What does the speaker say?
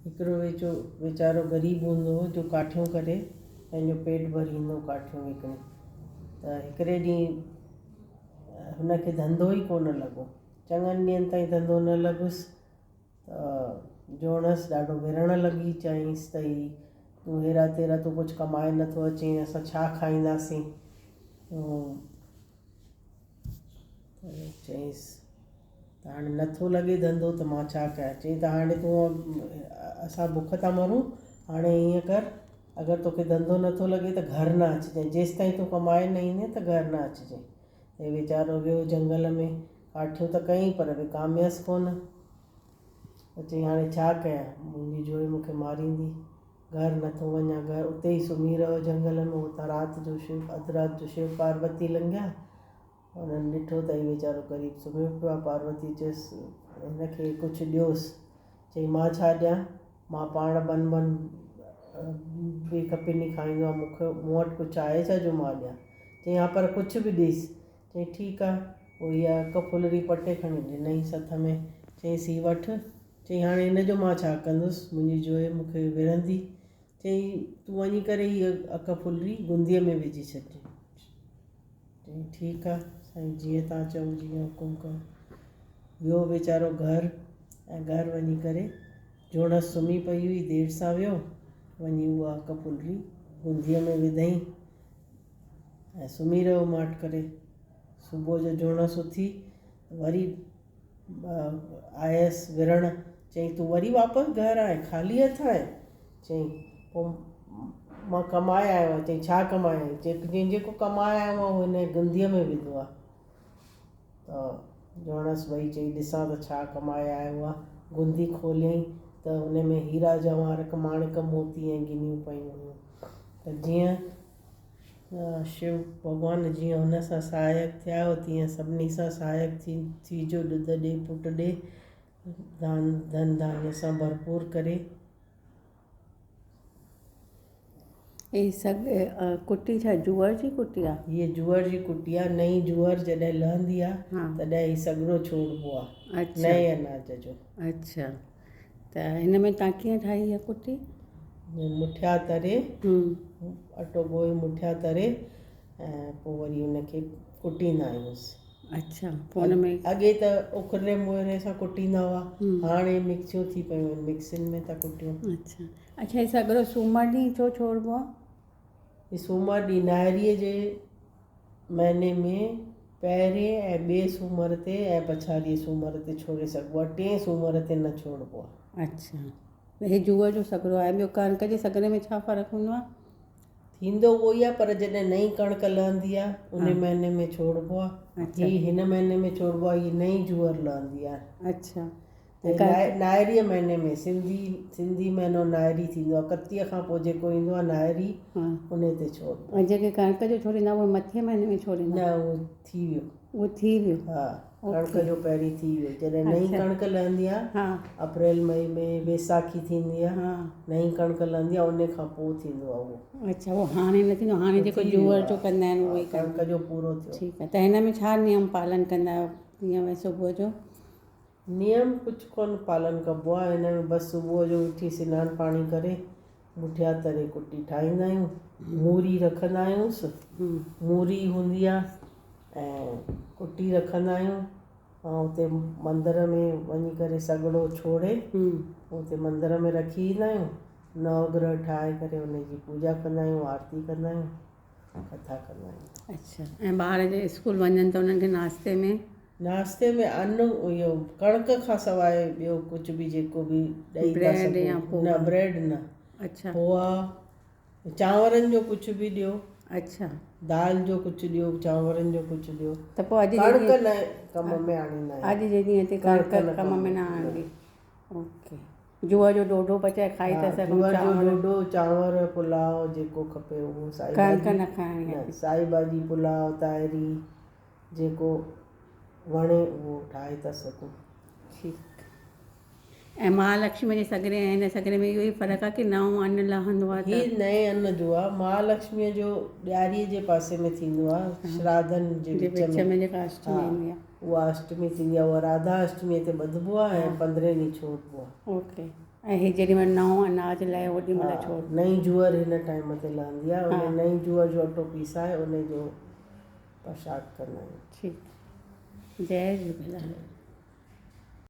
هڪڙو ويچو ويچارو غريب هوندو هو جو ڪاٺيون ڪري پنهنجو پيٽ ڀريندو هو ڪاٺيون وڪڻي ته هڪڙي ڏينهن هن کي ڌنڌو ئي ڪونه لڳو چڱن ڏينهن تائين ڌنڌو نه لڳس ته جوڻس ڏاڍو وڙهڻ لڳي چيائينس ته هي تون هيرا تيرا تون ڪجهه ڪمائي نٿو اچين اسان ڇا کائينداسين ته چيائينس ته هاڻي نٿو لڳي ڌنڌو ته مان ڇا ڪيان؟ چيائين ته هاڻي تون اسان بک ٿا مرون هاڻي ائين ڪر اگر توکي ڌنڌو نٿو لڳي ته گهر نه اچجانء جيستائين تون ڪمائي نه ايندين ته گهر نه اچجانء. هي ويچارو ويو جهنگل ۾ ڪاٺيون ته ڪيائين پر وڪاميس ڪونه. ته چيائين هاڻي ڇا ڪيان منهنجي جوئي مون کي ماريندي گهر نٿو وڃان گهر اتي ئي سمهي رهيو جهنگل ۾ اتان رات جو شو اڌ رات جو شو پاروتي لنگهيا انهن ڏٺو ته هي ويچارو غريب سمهيو پيو آهي. پاروتيء چيس، هن کي ڪجهه ڏيوس. چيائين، مان ڇا ڏيان؟ مان پاڻ بن بن بي کپيني کائيندو آهيان، مون کي مون وٽ ڪجهه آهي ڇا جو مان ڏيان؟ چيائين، ها پر ڪجهه به ڏيس. چيائين، ٺيڪ آهي. پوء اها اڪ ڦلري پٽي کڻي ڏنائينس هٿ ۾. چيائينس، هي وٺ. چيائين، هاڻي هن جو مان ڇا ڪندس؟ منهنجي جوئي مون کي وڙهندي. چيائين، تون وڃي ڪري هيء اڪ ڦلري گنديء ۾ وجهي ڇڏجانء. چيائين، ٺيڪ آ سائين جيئن توهان چئو جيئن حڪم ڪيو. ويو ويچارو گهر ۽ گهر وڃي ڪري جوڻس سمهي پئي هئي دير سان ويو وڃي اها اڪ ڦلري گنديء ۾ وڌائين ۽ سمهي رهيو ماٺ ڪري. صبح جو جوڻس اٿي وري آيس وڙهڻ، چيائين تون وري واپس گهر آئين، خالي هٿ آئين؟ چيائين پوء مان ڪمائي آيو آهيان، چيائين ڇا ڪمائي آيو آهين؟ چيائين جيڪو ڪمائي آيو آهيان اهو هن گنديء ۾ وڌو آهي. ته جوڻس وئي چيائين ڏسان ته ڇا ڪمائي آيو آهي. گندي کوليائين ته ان ۾ هيرا جواهر، ماڻڪ موتي ۽ گنيون پيون هيون. ته جيئن شو ڀڳوان جيئن هن سان سهايڪ ٿيا تيئن سڀني سان سهايڪ ٿي ٿيجو ڏڌ ڏي پٽ ڏي ڌان ڌن ڌانيه سان ڀرپور ڪري. هي سڳ ڪٽي ڇا جوئر جي ڪٽي آ؟ هيء جوئر جي ڪٽي آ. نئين جوئر جڏهن لهندي آ تڏهن هي سڳڙو ڇوڙبو آ نئين اناج جو. اڇا ته هن ۾ توهان ڪيئن ٺاهي اها ڪٽي؟ مٺيا تري اٽو ڳوهي مٺيا تري ۽ پوء وري ان کي ڪٽيندا آهيونس. اڇا پوء ان ۾. اڳي ته اکري مهري سان ڪٽيندا هئا هاڻي مڪسيون ٿي پيون آهن مڪسين ۾ ٿا ڪٽيون. اڇا اڇا هي سڳڙو سومر ڏينهن ڇو ڇوڙبو آهي؟ هي سومر ڏينهن ناهريء جي مهيني ۾ پهرين ۽ ٻئي سومر تي ۽ پڇاڙيء سومر تي ڇوڙي سگهبو آهي، ٽئين سومر تي نه ڇوڙبو آهي. اڇا ته هي جوئر جو سڳڙو آهي ٻيو ڪڻڪ جي سڳڙي ۾ ڇا فرق هوندو آهي؟ ٿيندو اهو ئي آهي پر جڏهن نئين ڪڻڪ لهندي آهي ان مهيني ۾ ڇوڙبو آهي. هي هن مهيني ۾ ڇوڙبو آهي هي نئين جوئر لهندي آهي. اڇا نائريء مهيني ۾ سنڌي سنڌي مهينو نائري ٿيندو آهي ڪتيء کان پوء جيڪو ايندو آهي نائري ان تي ڇوڙبو ۽ جيڪي ڪڻڪ جو ڇوڙيندا اهي مٿي مهيني ۾ ڇوڙيندا نه اهو ٿي ويو اهو ٿي ويو ها ڪڻڪ جو پهرين ٿي ويو جڏهن نئين ڪڻڪ لهندي آهي اپريل مئي ۾ ويساکي ٿيندي آهي نئين ڪڻڪ لهندي آهي ان کان پوء ٿيندو آهي اهو اڇا اهو هاڻي نه ٿيندو هاڻي جيڪو جوئر جو ڪندا آهن اهو ئي ڪڻڪ جو پورو ٿيو ٺيڪ آهي ته هن ۾ ڇا نيم پالن ڪندا آهيو جيئن ڀئي صبح جو نيم ڪجهه ڪونه پالن ڪبو آهي هن ۾ بس صبح جو اٿي سنان پاڻي ڪري مٺيا تري ڪٽي ٺاهيندا آهيون موري رکندا آهيونس موري هوندي آهي ۽ ڪٽي رکندا آهيون ۽ اتي مندر ۾ وڃي ڪري سڳڙو ڇوڙي اتي مندر ۾ رکي ايندا آهيون نوگرهه ٺاهي ڪري ان جي پوڄا ڪندا آهيون آرتي ڪندا آهيون ڪٿا ڪندا آهيون. اڇا ۽ ٻار جي اسڪول وڃن ته انهن کي ناشتي ۾؟ ناشتي ۾ ان اهو ڪڻڪ کان سواء ٻيو ڪجهه به جيڪو به ڏئي ٿا بريڊ يا سگهون پوها نه بريڊ نه اڇا پوها چانورن جو ڪجهه به ڏيو اڇا دال جو ڪجهه ڏيو چانورن جو ڪجهه ڏيو ته پوء اڄ جي ڪڻڪ ڏينهن نه ڪم ۾ آڻيندا آهيون اڄ جي ڏينهن تي ڪڻڪ ڪڻڪ نه ڪم ڪم ۾ نه آڻبي اوڪي جوئر جو ڍوڍو پچائي کائي ٿا سگهون جوئر جو چانور ڍوڍو چانور پلاء جيڪو کپي اهو سائي ڪڻڪ ڀاڄي نه کائڻي نه آهي سائي ڀاڄي پلاء تاهري جيڪو وڻي اهو ٺاهي ٿا سگهون. ٺيڪ ۽ مهالڪشمي جي سڳڙي ۽ هن سڳڙي ۾ اهو ئي فرق آهي ڪي نئون ان لهندو آهي هي نئين ان جو آهي مهالڪشميء جو ڏياريء جي پاسي ۾ ٿيندو آهي شراڌن جي وچ ۾ جيڪا اشٽمي ها ايندي آهي اها اشٽمي ٿيندي آهي اها راڌا اشٽميء تي ٻڌبو آهي ۽ پندرهين ڏينهن ڇوڙبو آهي. اوڪي ۽ هي جيڏي مهل نئون اناج لهي اوڏي مهل ڇوڙ. نئين جوئر هن ٽائيم تي لهندي آهي ان نئين جوئر جو اٽو پيسائي ان جو پرشاد ڪندا آهيون. ٺيڪ جئي جهوليلال.